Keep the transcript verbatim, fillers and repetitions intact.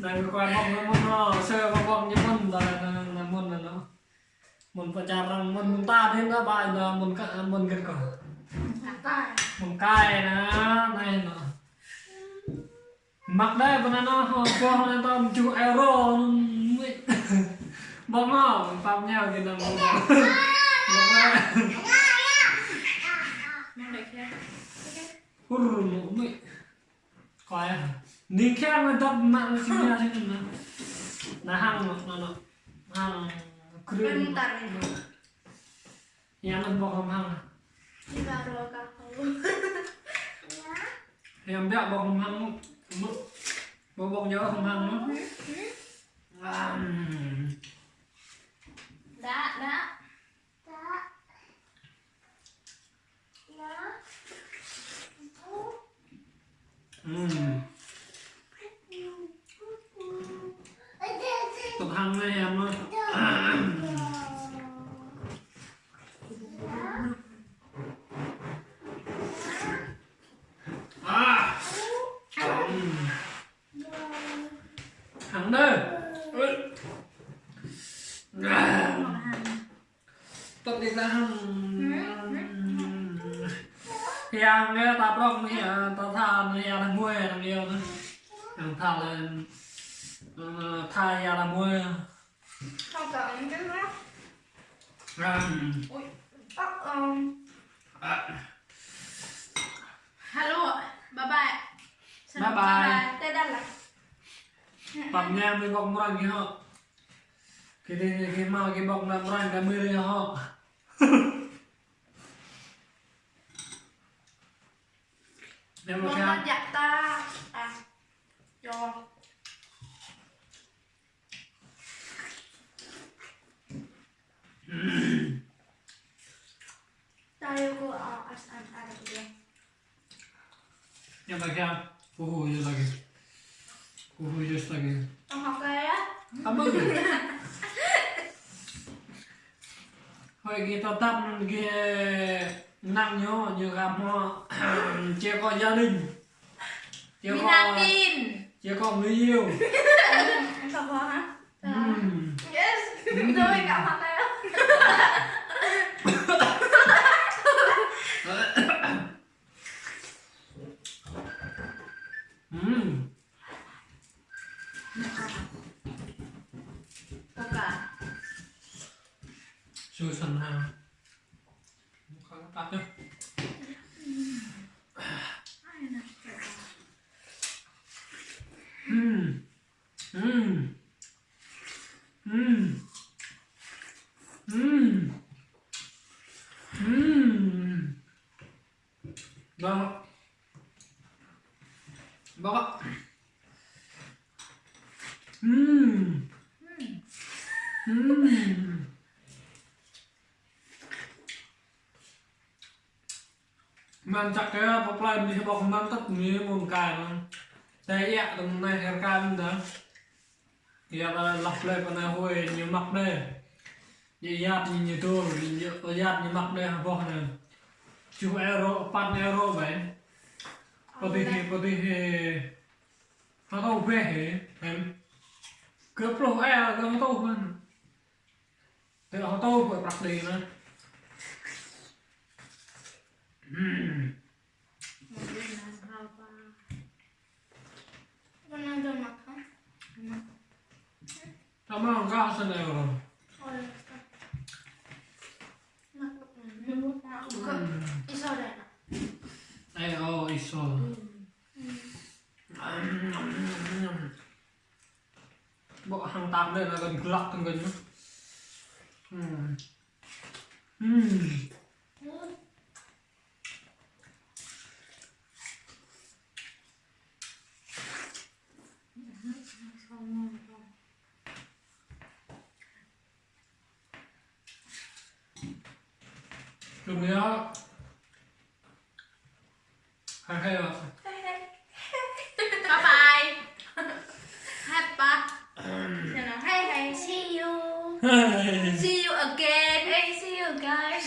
Anai kơ kuai ƀơ̆ng anai mơ̆n anai, sơ ƀơ̆ng ƀơ̆ng ñu mơ̆n, anai, anai, anai, anai mơ̆n anai. Mơ̆n pơčar arăng, mơ̆n mơta anai anai, ƀai anai, mơ̆n ka-, mơ̆n gĕt kơ. Mơ̆n kai. Mơ̆n kai anai, anai anai. Mă đơi pơ anai anai, hŏ, pơ anai tơm čuh euro anai. Ƀơ̆ng anai, pap ñeo kơ anai mơ̆n. Ƀơ̆ng anai. Hur mơ̆ mơ̆. Kơi ah. Ning kiăng anai dăp mă anai sĭt ña sĭt anai. Anai hăng anai, anai, anai. Hăng krư̆. Anai mơ̆ tar anai. Yang anai ƀơ̆ng hăng hăng. Ih, baru ka hăng. Yang biă ƀơ̆ng hăng hăng. Ƀơ̆ng, ƀơ̆ng jauh hăng hăng. Dah, dah. Dah. Dah. Ừm. Tơl hăng anai hiam mơ̆. À. Ừm. Hăng đơi. Ui. À. Tơl đĭ anai hăng. Hiam anai ta prŏng anai, ta tha anai, hiam anai muai anai yơh anai. Hăng tha lĕ, ơ, tha hiam anai muai. Không có ứng trước đó. Ui. Ơ, ơ. À. Hello, bye bye. Bye bye. Bye bye. Tê đa lă. Pap ñeo mơ̆ ƀơ̆ng mơ̆ng anai hŏ. Kơ tơ, kơ mă, kơ ƀơ̆ng anai mơ̆ng anai kơ mơ̆ anai hŏ. Anai mơ̆ ƀơ̆ng kơ anai jak ta. À. Yo. Tayo ko, ah, as an arang dia. Yang lagi, ah. Kuhu yang lagi. Kuhu yang lagi. Tengah kaya. Apa itu? Hơi, ghi tơtăm ghi năng ñu, ñu gap mơ̆, chia có gia đình. Chia có, chia có người yêu. Em không có hả? Ừm. Yes. Ừm. Tôi cảm ơn em. Ừm. Coca. Su sân ha. Không có tắt nữa. Ừm. Ừm. Ừm. Ừm. Ừm. Đó. Đó. Ừm. Ừm. Mơ̆n čăk kơ pơplai mơ̆n ƀơ̆ng mơ̆n tơl mơ̆n mơ̆n kai mơ̆n. Tơ yă tơm anai hơr kai mơ̆n tơl. Yă lăp plơi pơ anai hơi ñu mă đơi. Ñu yap ñu, ñu tŭl, ñu yap ñu mă đơi hăng ƀơ̆ng anai. Čuh euro, păn euro ƀai. Pơtih, pơtih. Hơtô ƀĕ hĕ, em. Kơ pluh ơ, kơ hơtô ƀĕ. Tơ hơtô ƀĕ prăk đơi anai. Ừm. Mana ada makan? Sama enggak hasilnya orang. Oh, iya. Mak, mak, mak, mak, mak. Ih, saudara. Eh, oh, iso. Hmm. Ƀơ̆ng hăng tap đơi anai kơ glăk tơ̆ng kơ ñu. Hmm. Hmm. Tơm yă. Hai hai. Bye bye. Hai pa. Hai hai. See you. Hai. See you again. Hey, see you guys.